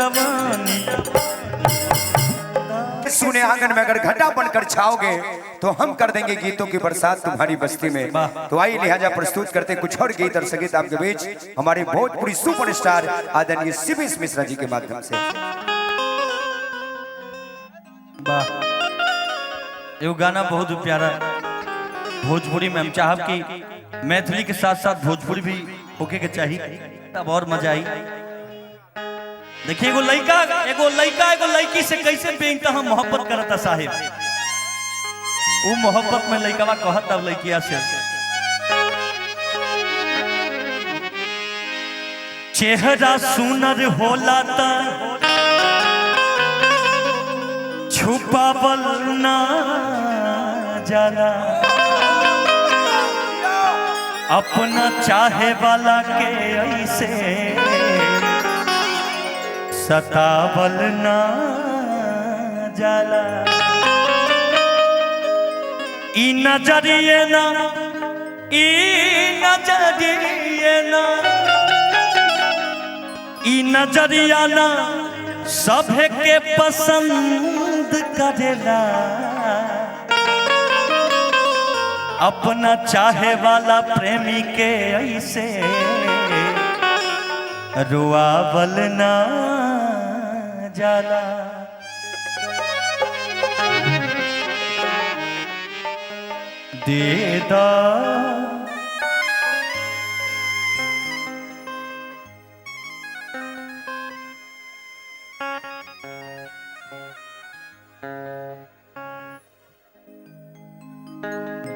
जवानी। सुने आंगन में अगर घटा बनकर छाओगे तो हम कर देंगे गीतों की बरसात तुम्हारी बस्ती में। तो आइए लिहाजा प्रस्तुत करते कुछ और गीत और संगीत आपके बीच हमारे भोजपुरी सुपरस्टार आदरणीय शिवेश मिश्रा जी के माध्यम से। वाह, ये गाना बहुत प्यारा भोजपुरी में। हम चाहब कि मैथिली के साथ साथ भोजपुरी भी होके के चाहिए, तब और मजा आई। देखिए एगो लड़का एगो लड़का एगो लड़की से कैसे बेइंतहा मोहब्बत करता साहिब। वो मोहब्बत में लड़कवा कहता लड़किया से, चेहरा सुनर होला त छुपावल ना जाला, अपना चाहे वाला के ऐसे सतावल ना जाला। ई नजरिए ना, ई नजरिए ना, ई नजरिया ना सभे के पसंद करेला, अपना चाहे वाला प्रेमी के ऐसे रुआवल ना जाला। दे दा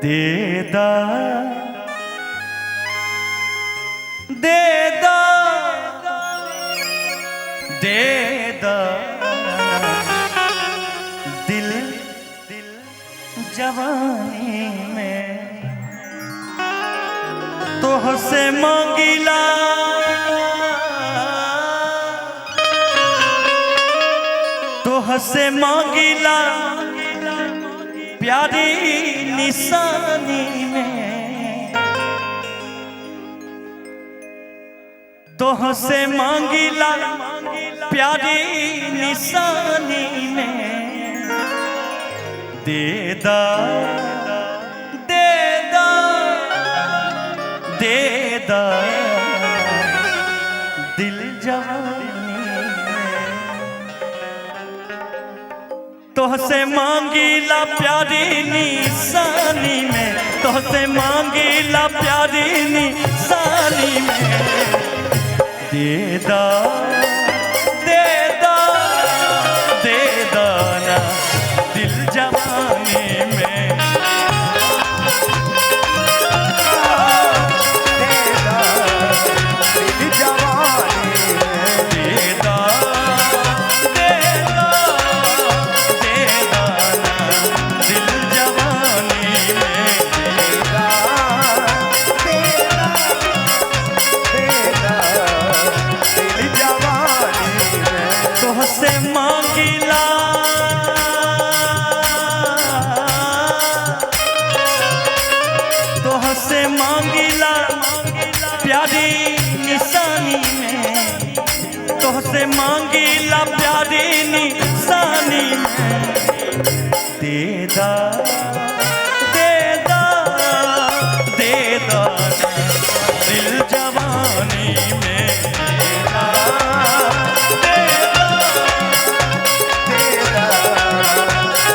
दे दा दे दा दे दा दिल दिल जवानी में तोहसे मांगिला, तोहसे मांगिला प्यारी निशानी में, तोहसे मांगिला प्यारी निशानी में। दे दा दे दा दे दा दिल जवानी में, तोहसे मांगिला प्यारी निशानी में, तोहसे मांगिला प्यारी निशानी में। दे दा दे दा दे दा ना दिल जवानी में, दे दा दिल जवानी में, दे दा दे दा दे दा ना दिल जवानी में, दे दा दे दा दिल जवानी में। तोहसे मांगिला तोहसे मांगिला प्यारी निशानी में, तोहसे मांगिला प्यारी निशानी में। दे दा दे दा दे दा दिल जवानी में, दे दा दे दा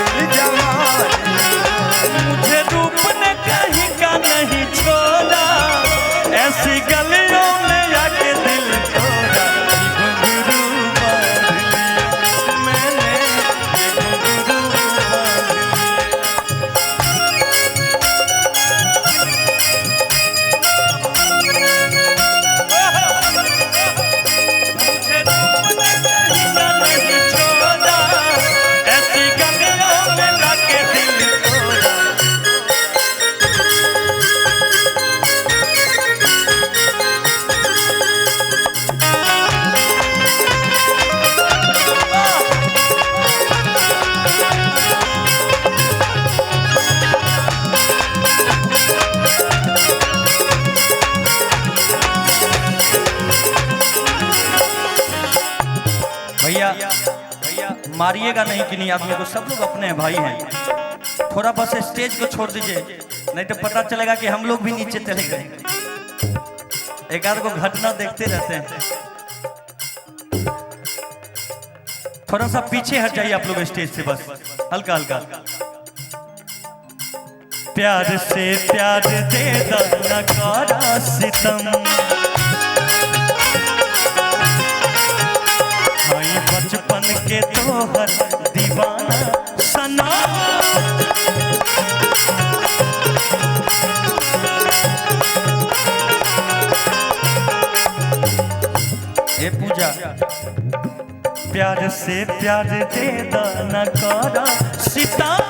दिल जवानी में। मुझे रूप ने कहीं का नहीं छोड़ा, ऐसी गलियों में आके दिल तोड़ा। ये घुंघरू बांध लिया मैंने, ये घुंघरू मारिएगा नहीं किन्हीं आदमी को, सब लोग अपने हैं, भाई हैं। थोड़ा बस स्टेज को छोड़ दीजिए, नहीं तो पता चलेगा कि हम लोग भी नीचे चले गए। एक आध को घटना देखते रहते हैं। थोड़ा सा पीछे हट जाइए आप लोग स्टेज से, बस हल्का हल्का। प्यार से प्यार दे दो नकारा सितम, हाय बचपन के तोहर दीवाना सना। ए पूजा, प्यार से प्यार दे दो नकारा सितम,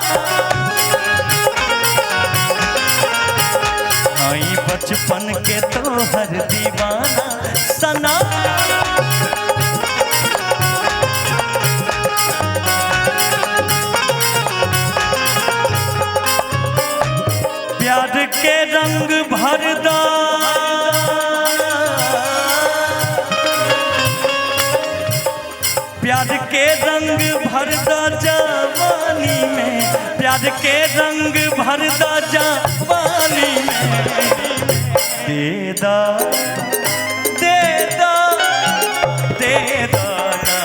हाय बचपन के तोहर दीवाना सना। प्यार के रंग भर दा, प्यार के रंग भर दा जवानी में, प्यार के रंग भर दा जवानी में। दे दा दे दा दे दा ना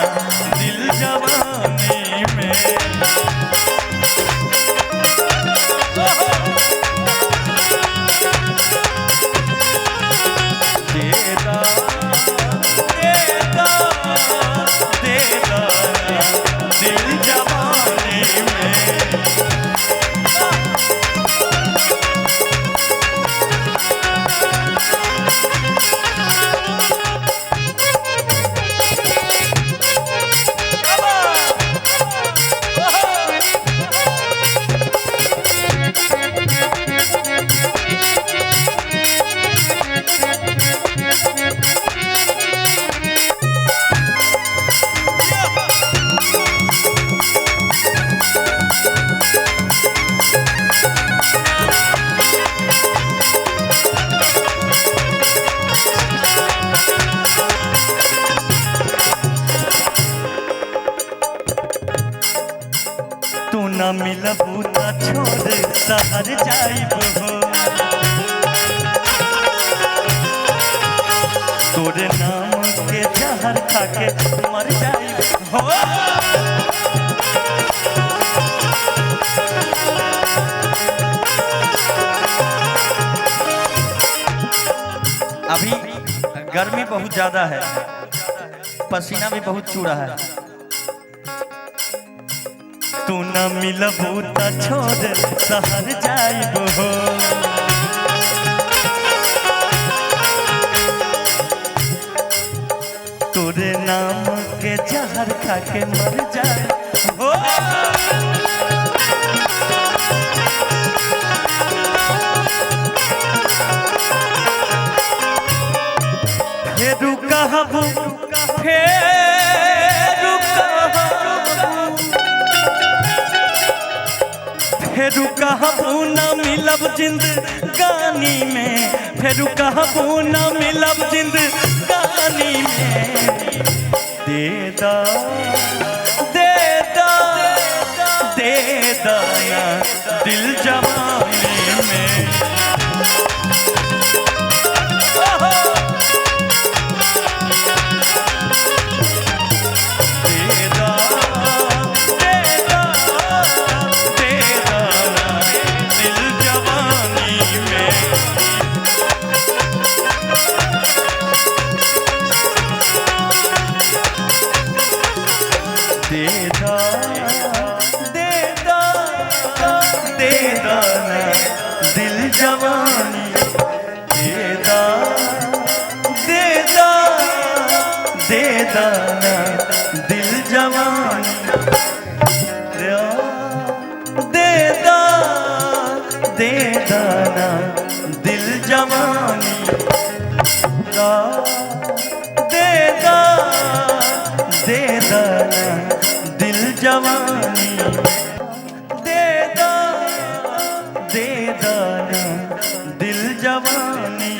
दिल जवानी में। दे दा दे दा दे दा ना दिल जवानी में। तू न मिलबू त छोड़ शहर जाइब हो, तोरे नाम के जहर खा के मर जाइब हो। अभी गर्मी बहुत ज्यादा है, पसीना भी बहुत चू रहा है। तू न मिलबू त छोड़ शहर जाइब हो, तोरे नाम के जहर खा के मर जाए हो। फेरू कहबू, फेरू कहबू, फेरू कहबू न मिलब जिंदगानी में, फेरू कहबू न मिलब जिंदगानी में। दे दा दे दा दे दा ना दिल जवानी में। दे दा दे दा दे दा ना दिल जवानी में। दे दा दे दा दे दा ना दिल जवानी, दे दा दे दा दे दा ना दिल जवानी, दे दा दे दा ना दिल जवानी, दा दे दा दे दा ना दिल जवानी, दे दा दे दा ना दिल जवानी।